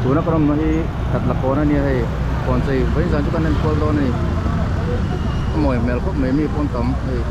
Tuna kan awmna hi khat la kawn a nia hei kawn chei vawiin zan chu kan en kual dawn a ni a mawi hmel khawp mai mi pawn tam hei.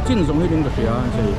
Chin zawng hi ding ka hria an sawi.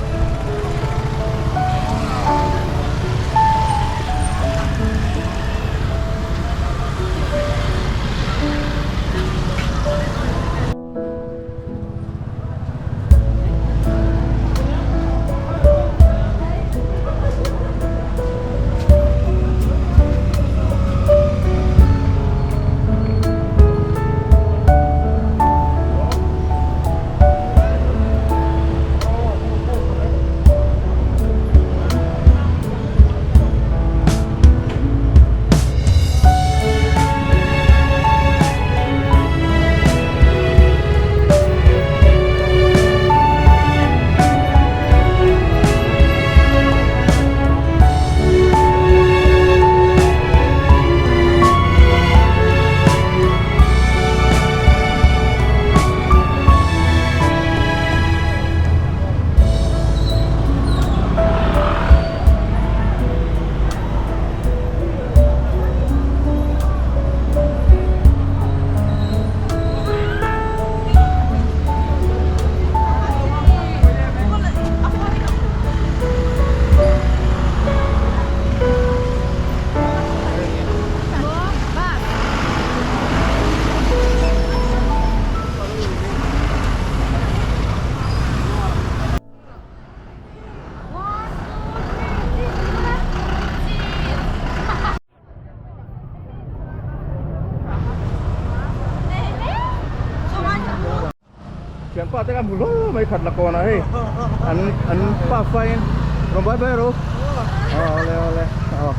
Thianpa te kha hmu hlawl mai khat la kawnah hei an an pa fain rawn bai bai rawh u aw awle awle aw.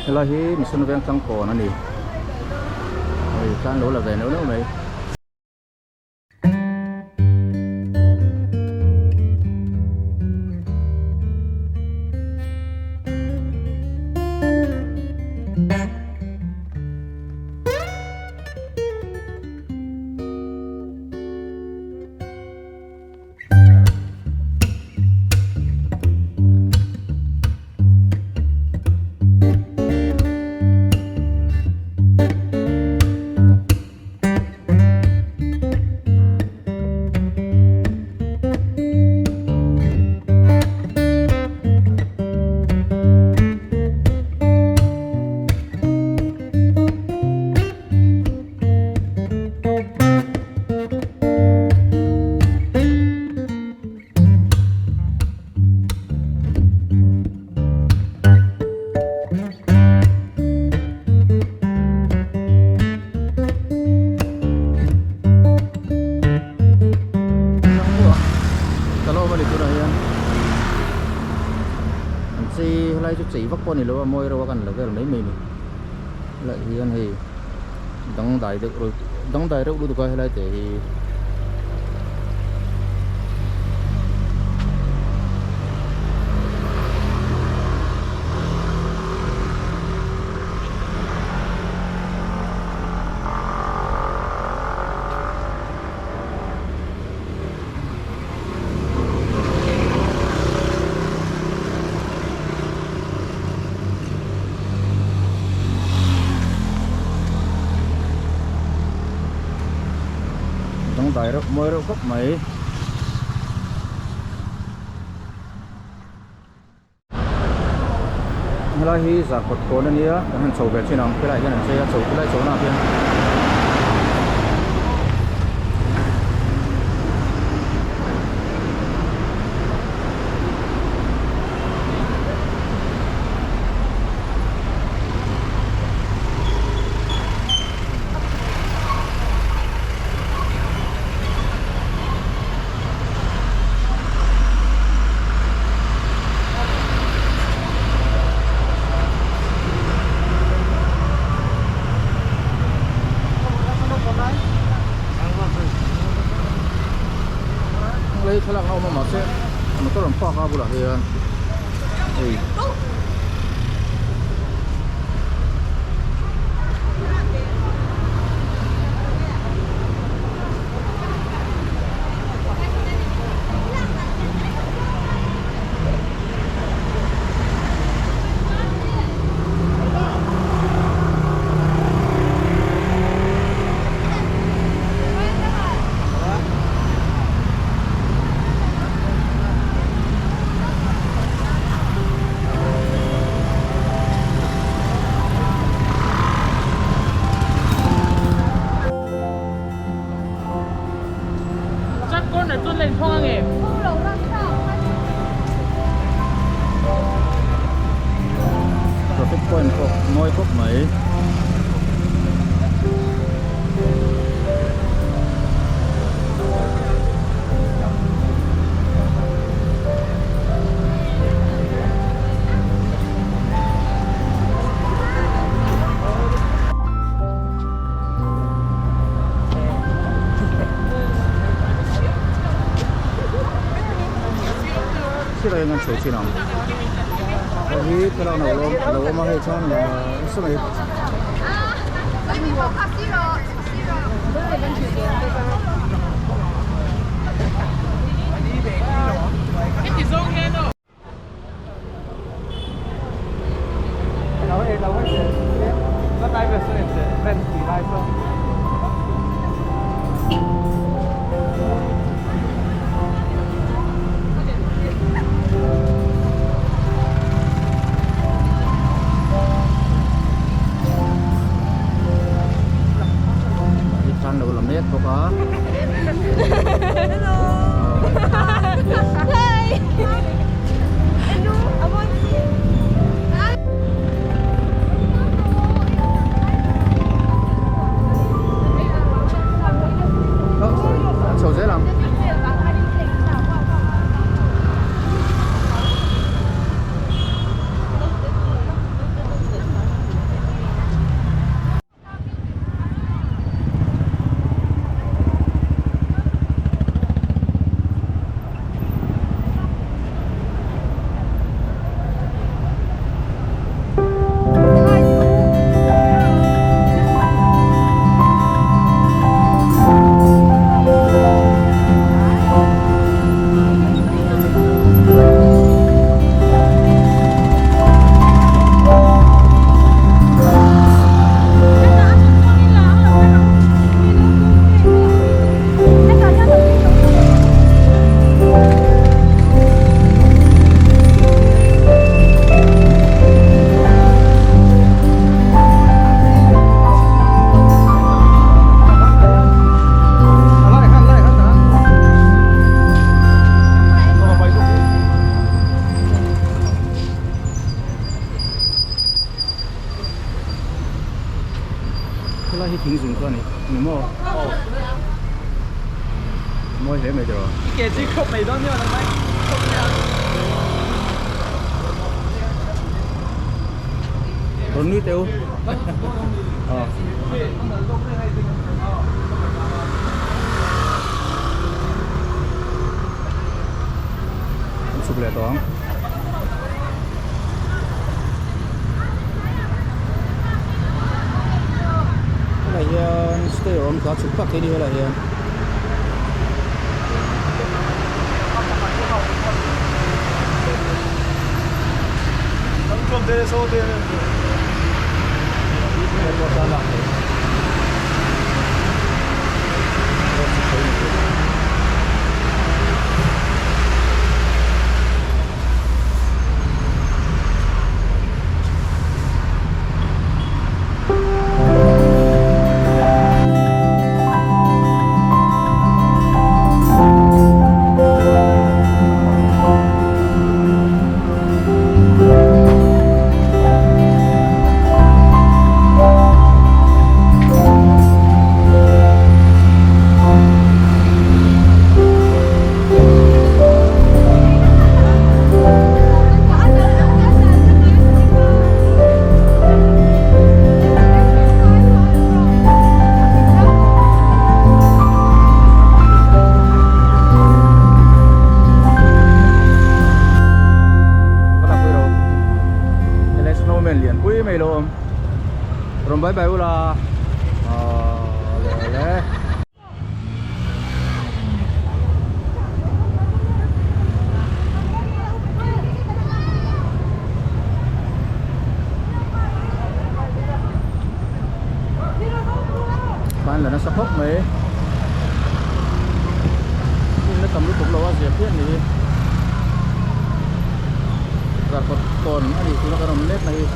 Helai hi mission veng tangkawn a ni hei tlan lo la ve neuh neuh mai. ta lo a ni tunah hian an chei helai chu chei vak pawh a ni lo a mawi reuh a kan la vel mai mai a ni helaiah hian hei dangdai deuh rawih dangdai reuh lutuk a helai te hi. Dangdai reuh mawi reuh khawp mai. Helai hi zarkawt kawn a nia kan han chho ve thin ang helaiah hian an chei a chho helai chho naah hian Lei thlalak na awm a mahse motor an park a bulah hian hei Traffic point pawh mawi khawp mai. Thil eng an chho thin ang hei hi thlalak na lo awm a hei chuan nasa mai. Thla an lo la mek bawk a. Chho zel ang. Helai hi thing zung chu a ni ni maw? Mawi hle mai tiraw. I ke chu i khuap mai dawn nia nangmah i khuap mai ang. Rawn nui teh u. An chhuk leh tawh ang. Helai hian stair awm kha chhuk phak thei ni helai hian. Snowman lian pui mai lo awm rawn bye bye ula aw le le. Khan la nasa khawp mai hmun la tam lutuk lo a zia phian ni hi zarkawt tawn a nih tuna kan awm mek na hi.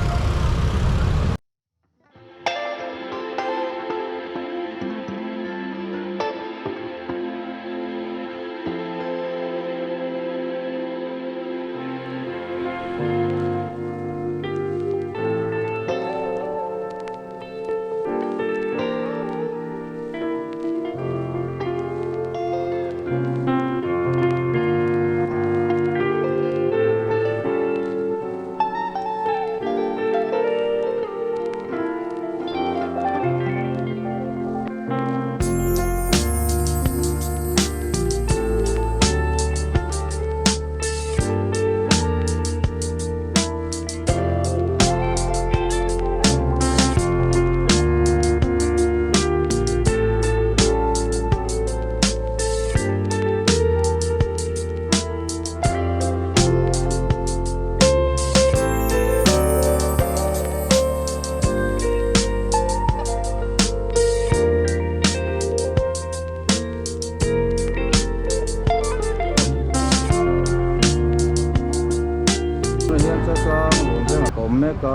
Tunah hian chasang lawm vengah ka awm mek a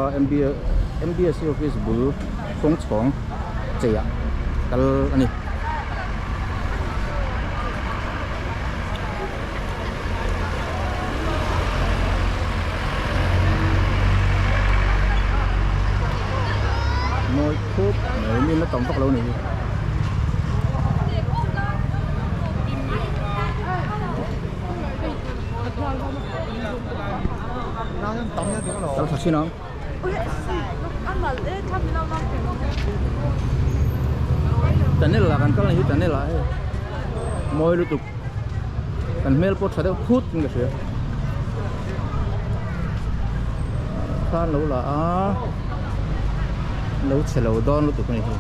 MBSC office bul kawngchhawng cheiah kal a ni. Mawi khup mai mi la tam vak lo ni hi. Kal tha chin ang. Tunnel ah kan kal ni hi tunnel ah hei mawi lutuk kan hmel pawh tha deuh phut in ka hria khan lo la a lo chhe lo dawn lutuk a ni hi.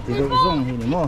Ti deuh zawng hi ni maw?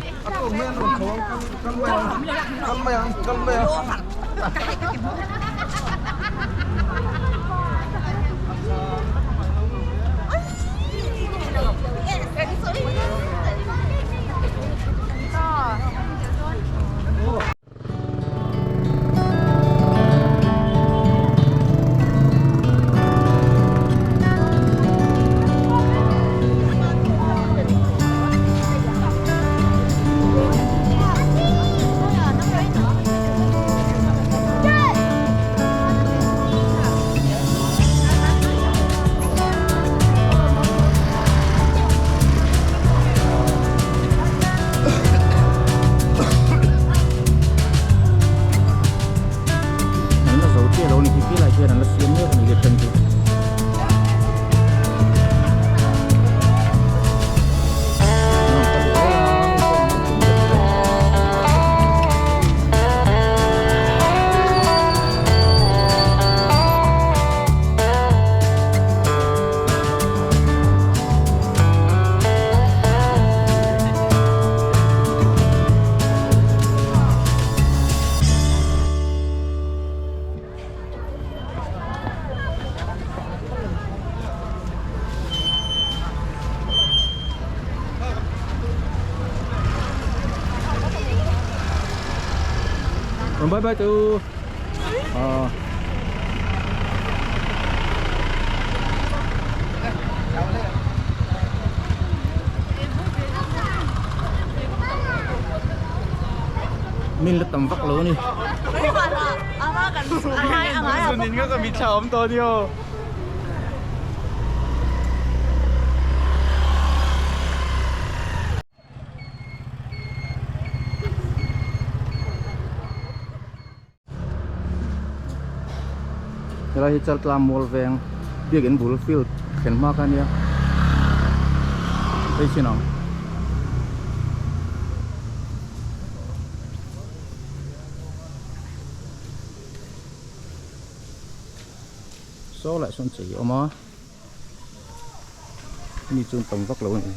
Bye bye teh u. Aw. Min la tam vak lo a ni. Helai hi Chaltlang mual veng biakin bul field thlen hma kha ania hei chin ang. Saw lah sawn chei a awm a. Mi chu an tam vak lo a ni.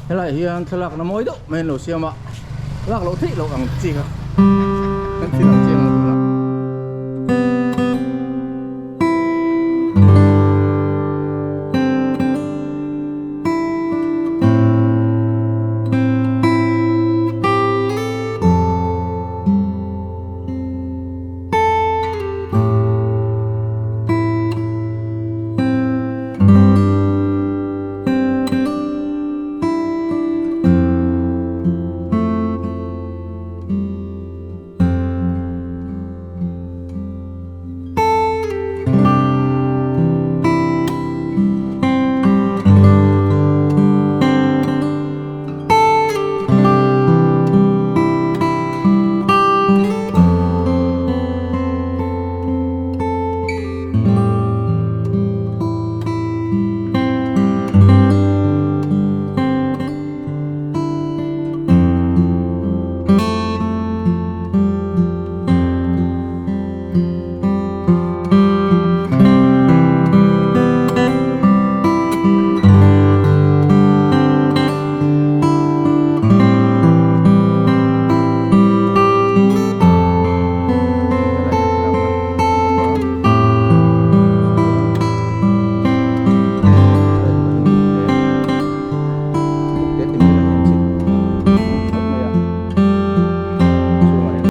Helai hian thlalakna mawi deuh mai an lo siam a lak loh theih loh ang chi kha kan thil ang chiang ang tunah.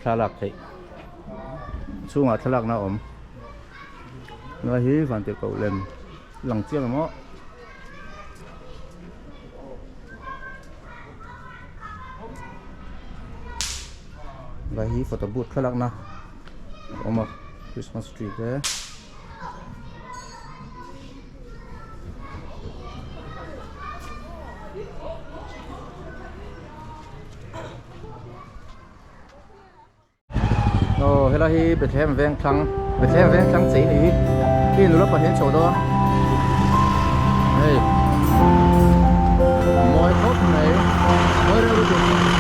Thlalak theih chhungah thlalakna a awm helai hi vantirhkoh lem lang chiang emaw helai hi photo booth thlalakna a awm a christmas tree te. Aw helai hi Bethlehem veng thlang Bethlehem veng thlang chei ni hi hi nula pahnih an chho dawn hei mawi khawp mai mawi reuh lutuk.